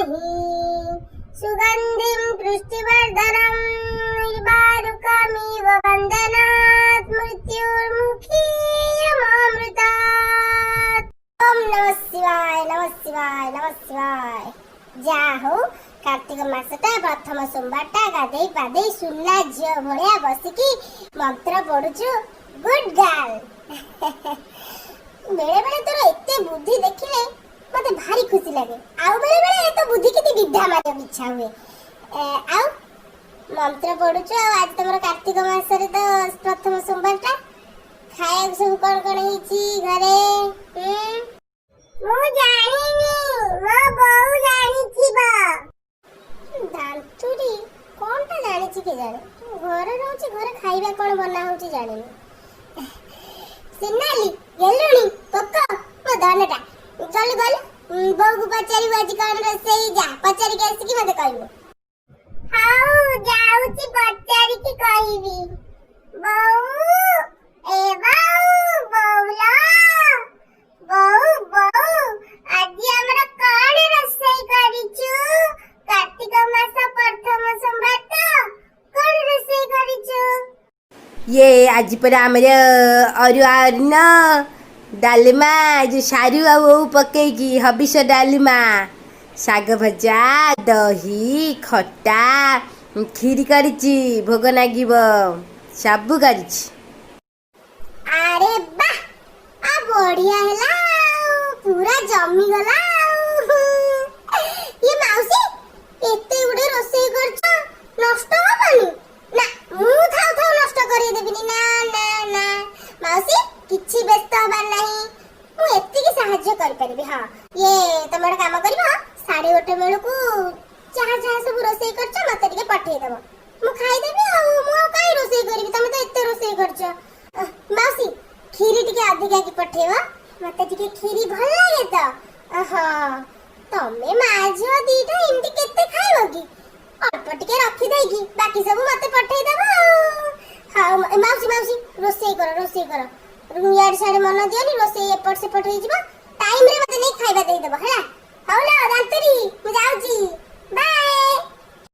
धीमहि सुगन्धिं पुष्टिवर्धनं उर्वारुकमिव बन्धनात् मृत्युर्मुखीयमामृतात्। ଓମ୍ ନମଃ ଶିବାୟ, ନମଃ ଶିବାୟ, ନମଃ ଶିବାୟ। ଯାହା ହଉ, କାର୍ତ୍ତିକ ମାସଟା ପ୍ରଥମ ସୋମବାରଟା ଗାଧେଇ ପାଧେଇ ସୁନା ଝିଅ ଭଳିଆ ବସିକି ମନ୍ତ୍ର ପଢୁଛୁ। Good girl. ବେଳେ ବେଳେ ତୋର ଏତେ ବୁଦ୍ଧି ଦେଖିଲେ ମତେ ଭାରି ଖୁସି ଲାଗେ, ଆଉ ବେଳେ ବେଳେ ତୋ ବୁଦ୍ଧି କେତେ ବିଧା ମାରିବାକୁ ଇଚ୍ଛା ହୁଏ। ଆଉ ମନ୍ତ୍ର ପଢୁଛୁ, ଆଉ ଆଜି ତମର କାର୍ତ୍ତିକ ମାସରେ ତ ପ୍ରଥମ ସୋମବାରଟା, ଖାଇବାକୁ ସବୁ କଣ କଣ ହେଇଛି ଘରେ? ମୁଁ ଜାଣିନି, ମୋ ବୋଉ ଜାଣିଥିବ। ଦାନ୍ତୁରୀ କଣଟା ଜାଣିଛି କେଜାଣି। ଘରେ ରହୁଛି, ଘରେ ଖାଇବା କଣ ବନା ହଉଛି ଜାଣିନି। ସୋନାଲି, ଗେଲୁଣି, ପୋକ, ମୋ ଧନଟା, ଗଲୁ ଗଲୁ, ବୋଉକୁ ପଚାରିବୁ ଆଜି କଣ ରୋଷେଇ। ଯା, ପଚାରିକି ଆସିକି ମତେ କହିବୁ। ହଉ, ଯାଉଛି, ପଚାରିକି କହିବି। ବୋଉ, ଏ ବୋଉ, ବୋଉଲ, ବୋଉ, ବୋଉ, ଆଜି ଆମର କଣ ରୋଷେଇ କରିଛୁ? କାର୍ତ୍ତିକ ମାସ ପ୍ରଥମ ସୋମବାର ତ, କଣ ରୋଷେଇ କରିଛୁ? ଇଏ ଆଜି ପରା ଆମର ଅରୁଆ ଅନ୍ନ, ଡାଲମା, ଯୋଉ ସାରୁ ଆଉ ଓଉ ପକେଇକି ହବିଷ ଡାଲମା, ଶାଗ ଭଜା, ଦହି, ଖଟା, କ୍ଷୀରି କରିଛି, ଭୋଗ ନାଗିବ, ସବୁ କରିଛି। ଆରେ ବାଃ, ଆ ବଢିଆ ହେଲା ଆଉ, ପୁରା ଜମିଗଲା ଆଉ। ଇଏ ମାଉସୀ, ଏତେ ଗୁଡେ ରୋଷେଇ କରିଛ, ନଷ୍ଟ ହବନି ନା? ମୁଁ ଥାଉ ଥାଉ ନଷ୍ଟ କରେଇଦେବିନି। ନା ନା ନା ମାଉସୀ, କିଛି ବ୍ୟସ୍ତ ହବାର ନାହିଁ। ମୁଁ ଏତିକି ସାହାଯ୍ୟ କରିପାରିବି। ହଁ, ଇଏ ତମେ ଗୋଟେ କାମ କରିବ, 1:30 ବେଳକୁ ଯାହା ଯାହା ସବୁ ରୋଷେଇ କରିଛ ମତେ ଟିକେ ପଠେଇଦବ, ମୁଁ ଖାଇଦେବି। ଆଉ ମୁଁ ଆଉ କାଇଁ ରୋଷେଇ କରିବି? ତମେ ତ ଏତେ ରୋଷେଇ କରିଛ। ମାଉସୀ, କ୍ଷୀରି ଟିକେ ଅଧିକା କି ପଠେଇବ, ମତେ ଟିକେ କ୍ଷୀରି ଭଲ ଲାଗେ ତ। ହଁ, ତମେ ମା ଝିଅ ଦିଟା ଏମିତି କେତେ ଖାଇବ କି? ଅଳ୍ପ ଟିକେ ରଖିଦେଇକି ବାକି ସବୁ ମତେ ପଠେଇଦବ। ଆଉ ହଉ ମାଉସୀ, ମାଉସୀ, ରୋଷେଇ କର, ରୋଷେଇ କର, ଇଆଡେ ସିଆଡେ ମନ ଦିଅନି, ରୋଷେଇ ଏପଟ ସେପଟ ହେଇଯିବ। ଟାଇମରେ ମତେ ନେଇ ଖାଇବା ଦେଇଦବ, ହେଲା? ହଉ ଲୋ ଦାନ୍ତୁରୀ, ମୁଁ ଯାଉଛି, ବାଏ।